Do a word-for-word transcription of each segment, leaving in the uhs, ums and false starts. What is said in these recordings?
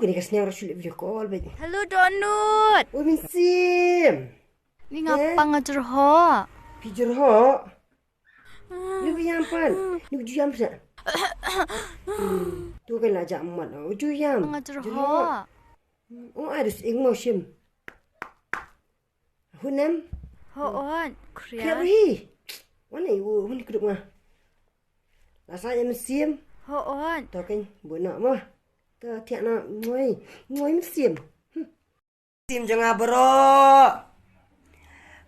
Kini ka sniaw ruh shu leh video call bad. Hello, Donut. Oi, Mynsiem. Ni nga pang nga jyrhoh. Phi jyrhoh? Ni phi ïam pat. Ni ju ïam sa. Tu kan la jam mat. Ju ïam. Nga jyrhoh. Oh, ai dus ing mo shim. Hunem. Ho on. Kriar. Kriar hi. Wan ai u hun krup nga. La sa ïam Mynsiem. Ho on. To kan bu na mo. To thiak na ngoi. Ngoi Mynsiem. Sim jong nga bro.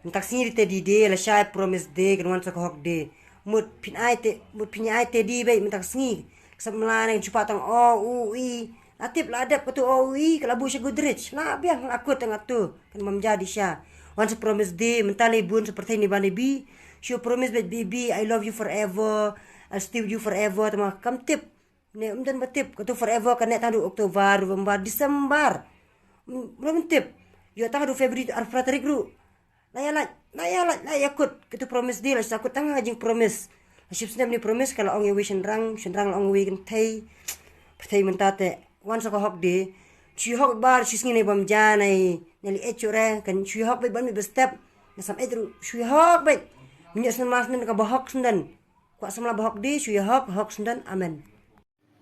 Mynta ka sngi dei Teddy Day, lashai Promise Day, kan wan sa ka Hug Day. Mut phin ai te, mut phin ai Teddy beit mynta ka sngi. Ka samla ne kan shu pat tang o u i. La tip la dep katu o u i, ka la buh sha Godrej. La biang la kut tang katu. Kan bam ja dei sha. Wan sa Promise Day, mynta lei bun sa pyrthei ne ba ne bi. Shu promise beit baby, I love you forever. I'll stay with you forever. Tama kam tip. Ne ym don ba tip, katu forever kane tang du October, November, December. Ym don tip. Ïoh tang du February arphew phra tarik ruh. La ïa lait, la ïa lait, la ïa kut. Katu Promise Day la sa kut tang ha jing promise. La shim snem ne promise ka la ong ïa wei shynrang, shynrang la ong wei kynthei. Pyrthei mynta te wan sa ka Hug Day. Shu hok bar shu sngi ne bam ja nai ne li e chure kan shu hok beit ban mi ba step. Na sam e ruh shu hok beit. Mynta snem mas ne ka ba hok snem. Kwah samla ba hok di, shu ïa hok, hok sendon, amen.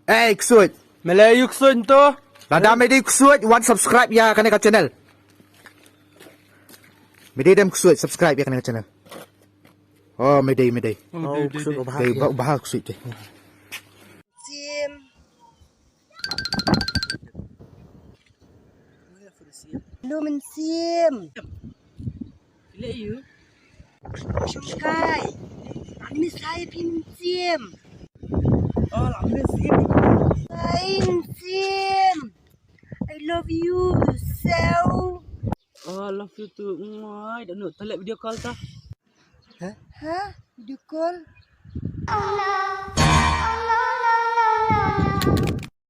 Ei, ksuid. Malay ïa ksuid to. Lada me dei ksuid, wan subscribe ïa kane ka channel. Me dei dem ksuid, subscribe ïa kane ka channel. Oh, me dei, me dei. Oh, ksuid, oh, bahak. Dei, bah-, bahak ksuid dei. Sim. Lu Mynsiem. Ile yu. Shongkai. Ani sai Mynsiem. Oh, la Mynsiem. Sai Mynsiem. I love you so. Oh, I love you too. Mwah, dah nuk telik video call tah. Hah? Hah? Video call?